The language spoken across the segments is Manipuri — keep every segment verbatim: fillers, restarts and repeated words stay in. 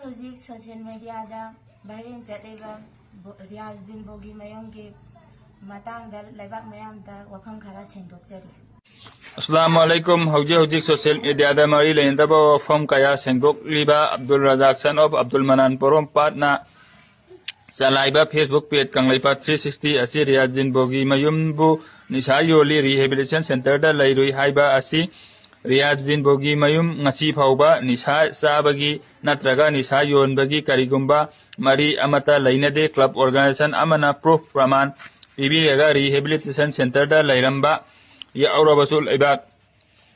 ꯍꯧꯖꯤꯛ ꯁꯣꯁꯤꯌꯦꯜ ꯃꯦꯗꯤꯌꯥꯗ ꯚꯥꯏꯔꯦꯜ ꯆꯠꯂꯤꯕ ꯕꯣ-, ꯔꯤꯌꯥꯖ ꯗꯤꯟ ꯕꯣꯒꯤ ꯃꯌꯨꯝꯒꯤ ꯃꯇꯥꯡꯗ ꯂꯩꯕꯥꯛ ꯃꯌꯥꯝꯗ ꯋꯥꯐꯝ ꯈꯔ ꯁꯦꯡꯗꯣꯛꯆꯔꯤ꯫ ꯑꯁꯂꯥꯃꯨ ꯑꯂꯩꯀꯨꯝ꯫ ꯍꯧꯖꯤꯛ ꯍꯧꯖꯤꯛ ꯁꯣꯁꯤꯌꯦꯜ ꯃꯦꯗꯤꯌꯥꯗ ꯃꯔꯤ ꯂꯩꯅꯗꯕ ꯋꯥꯐꯝ ꯀꯌꯥ ꯁꯦꯡꯗꯣꯛꯂꯤꯕ ꯑꯕꯗꯨꯜ ꯔꯖꯥꯛ, son of ꯑꯕꯗꯨꯜ ꯃꯅꯥꯟ ꯄꯣꯔꯣꯝꯄꯥꯠꯅ ꯆꯂꯥꯏꯕ Facebook page Kangleipak three sixty ꯑꯁꯤ ꯔꯤꯌꯥꯖ ꯗꯤꯟ ꯕꯣꯒꯤ ꯃꯌꯨꯝꯕꯨ ꯅꯤꯁꯥ ꯌꯣꯜꯂꯤ, rehabilitation centreꯗ ꯂꯩꯔꯨꯏ ꯍꯥꯏꯕ ꯑꯁꯤ ꯔꯤꯌꯥꯖ ꯗꯤꯟ ꯕꯣꯒꯤ ꯃꯌꯨꯝ ꯉꯁꯤ ꯐꯥꯎꯕ ꯅꯤꯁꯥ ꯆꯥꯕꯒꯤ ꯅꯠꯇ꯭ꯔꯒ ꯅꯤꯁꯥ ꯌꯣꯟꯕꯒꯤ ꯀꯔꯤꯒꯨꯝꯕ ꯃꯔꯤ ꯑꯃꯠꯇ ꯂꯩꯅꯗꯦ꯫ Club organization ꯑꯃꯅ proof ꯄ꯭ꯔꯃꯥꯟ ꯄꯤꯕꯤꯔꯒ rehabilitation centreꯗ ꯂꯩꯔꯝꯕ ꯌꯥꯎꯔꯕꯁꯨ ꯂꯩꯕꯥꯛ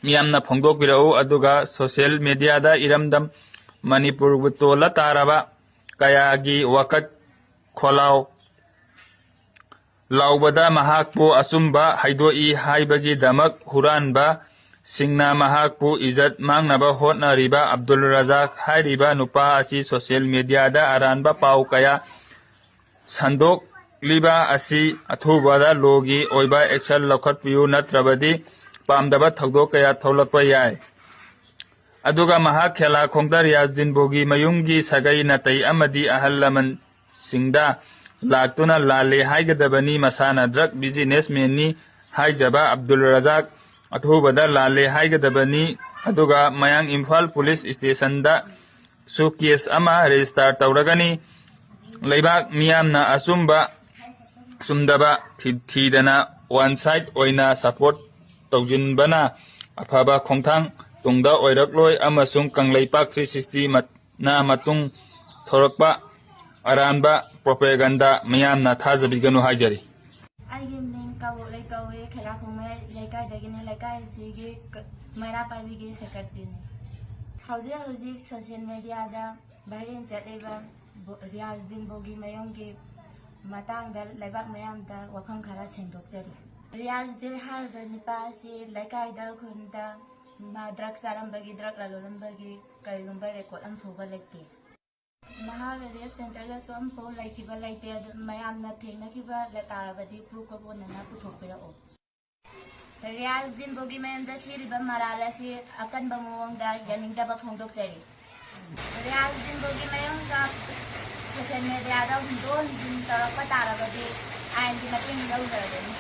ꯃꯤꯌꯥꯝꯅ ꯐꯣꯡꯗꯣꯛꯄꯤꯔꯛꯎ꯫ ꯑꯗꯨꯒ ꯁꯣꯁꯤꯌꯦꯜ ꯃꯦꯗꯤꯌꯥꯗ ꯏꯔꯝꯗꯝ ꯃꯅꯤꯄꯨꯔꯕꯨ ꯇꯣꯜꯂ ꯇꯥꯔꯕ ꯀꯌꯥꯒꯤ ꯋꯥꯀꯠ ꯈꯣꯜꯂꯥꯎ ꯂꯥꯎꯕꯗ ꯃꯍꯥꯛꯄꯨ ꯑꯆꯨꯝꯕ ꯍꯥꯏꯗꯣꯛꯏ ꯍꯥꯏꯕꯒꯤꯗꯃꯛ ꯍꯨꯔꯥꯟꯕꯁꯤꯡꯅ ꯃꯍꯥꯛꯄꯨ ꯏꯖꯠ ꯃꯥꯡꯅꯕ ꯍꯣꯠꯅꯔꯤꯕ ꯑꯕꯗꯨꯜ ꯔꯖꯥꯛ ꯍꯥꯏꯔꯤꯕ ꯅꯨꯄꯥ ꯑꯁꯤ ꯁꯣꯁꯤꯌꯦꯜ ꯃꯦꯗꯤꯌꯥꯗ ꯑꯔꯥꯟꯕ ꯄꯥꯎ ꯀꯌꯥ ꯁꯟꯗꯣꯛꯂꯤꯕ ꯑꯁꯤ ꯑꯊꯨꯕꯗ ꯂꯣꯒꯤ ꯑꯣꯏꯕ action ꯂꯧꯈꯠꯄꯤꯌꯨ, ꯅꯠꯇ꯭ꯔꯕꯗꯤ ꯄꯥꯝꯗꯕ ꯊꯧꯗꯣꯛ ꯀꯌꯥ ꯊꯣꯛꯂꯛꯄ ꯌꯥꯏ꯫ ꯑꯗꯨꯒ ꯃꯍꯥꯛ ꯈꯦꯂꯥꯈꯣꯡꯗ ꯔꯤꯌꯥꯖ ꯗꯤꯟ ꯕꯣꯒꯤ ꯃꯌꯨꯝꯒꯤ ꯁꯥꯒꯩ ꯅꯥꯇꯩ ꯑꯃꯗꯤ ꯑꯍꯜ ꯂꯃꯟꯁꯤꯡꯗ ꯂꯥꯛꯇꯨꯅ ꯂꯥꯜꯂꯦ ꯍꯥꯏꯒꯗꯕꯅꯤ, ꯃꯁꯥꯅ drug businessmanꯅꯤ ꯍꯥꯏꯖꯕ ꯑꯕꯗꯨꯜ ꯔꯖꯥꯛ ꯑꯊꯨꯕꯗ ꯂꯥꯜꯂꯦ ꯍꯥꯏꯒꯗꯕꯅꯤ, ꯑꯗꯨꯒ ꯃꯌꯥꯡ ꯏꯝꯐꯥꯜ ꯄꯨꯂꯤꯁ ꯁ꯭ꯇꯦꯁꯟꯗ ꯁꯨ case ꯑꯃ register ꯇꯧꯔꯒꯅꯤ꯫ ꯂꯩꯕꯥꯛ ꯃꯤꯌꯥꯝꯅ ꯑꯆꯨꯝꯕ ꯆꯨꯝꯗꯕ ꯊꯤ-, ꯊꯤꯗꯅ one side ꯑꯣꯏꯅ support ꯇꯧꯁꯤꯟꯕꯅ ꯑꯐꯕ ꯈꯣꯡꯊꯥꯡ ꯇꯨꯡꯗ ꯑꯣꯏꯔꯛꯂꯣꯏ ꯑꯃꯁꯨꯡ ꯀꯪꯂꯩꯄꯥꯛ three sixty ꯃꯠ-, ꯅ ꯃꯇꯨꯡ ꯊꯣꯔꯛꯄ ꯑꯔꯥꯟꯕ propaganda ꯃꯤꯌꯥꯝꯅ ꯊꯥꯖꯕꯤꯒꯅꯨ ꯍꯥꯏꯖꯔꯤ꯫ ꯑꯩꯒꯤ ꯃꯤꯡ ꯀꯕꯣꯛꯂꯩ ꯀꯧꯏ, ꯈꯦꯂꯥꯈꯣꯡ ꯃꯌꯥꯏ ꯂꯩꯀꯥꯏꯗꯒꯤꯅꯤ꯫ ꯂꯩꯀꯥꯏ ꯑꯁꯤꯒꯤ ꯀ-, ꯃꯩꯔꯥ ꯄꯥꯏꯕꯤꯒꯤ secretaryꯅꯤ꯫ ꯍꯧꯖꯤꯛ ꯍꯧꯖꯤꯛ ꯁꯣꯁꯤꯌꯦꯜ ꯃꯦꯗꯤꯌꯥꯗ ꯚꯥꯏꯔꯦꯜ ꯆꯠꯂꯤꯕ ꯕꯣ-, ꯔꯤꯌꯥꯖ ꯗꯤꯟ ꯕꯣꯒꯤ ꯃꯌꯨꯝꯒꯤ ꯃꯇꯥꯡꯗ ꯂꯩꯕꯥꯛ ꯃꯌꯥꯝꯗ ꯋꯥꯐꯝ ꯈꯔ ꯁꯦꯡꯗꯣꯛꯆꯔꯤ꯫ ꯔꯤꯌꯥꯖ ꯗꯤꯟ ꯍꯥꯏꯔꯤꯕ ꯅꯨꯄꯥ ꯑꯁꯤ ꯂꯩꯀꯥꯏꯗ, ꯈꯨꯟꯗ ꯃꯥ drug ꯆꯥꯔꯝꯕꯒꯤ, drug ꯂꯂꯣꯜꯂꯝꯕꯒꯤ ꯀꯔꯤꯒꯨꯝꯕ record ꯑꯃꯐꯥꯎꯕ ꯂꯩꯇꯦ꯫ ꯃꯍꯥꯛ rehab centreꯗꯁꯨ ꯑꯃꯐꯥꯎ ꯂꯩꯈꯤꯕ ꯂꯩꯇꯦ꯫ ꯑꯗꯨ ꯃꯌꯥꯝꯅ ꯊꯦꯡꯅꯈꯤꯕ ꯂ-, ꯇꯥꯔꯕꯗꯤ proof ꯀꯣꯟꯅꯅ ꯄꯨꯊꯣꯛꯄꯤꯔꯛꯎ꯫ ꯔꯤꯌꯥꯖ ꯗꯤꯟ ꯕꯣꯒꯤ ꯃꯌꯨꯝꯗ ꯁꯤꯔꯤꯕ ꯃꯔꯥꯜ ꯑꯁꯤ ꯑꯀꯟꯕ ꯃꯑꯣꯡꯗ ꯌꯥꯅꯤꯡꯗꯕ ꯐꯣꯡꯗꯣꯛꯆꯔꯤ꯫ ꯔꯤꯌꯥꯖ ꯖꯤꯟꯗꯣꯒꯤ ꯃꯌꯨꯝꯗ ꯁꯣꯁꯤꯌꯦꯜ ꯃꯦꯗꯤꯌꯥꯗ ꯍꯨꯟꯗꯣꯛ ꯍꯨꯟꯖꯤꯟ ꯇꯧꯔꯛꯄ ꯇꯥꯔꯒꯗꯤ ꯑꯥꯏꯟꯒꯤ ꯃꯇꯦꯡ ꯂꯧꯖꯔꯒꯅꯤ꯫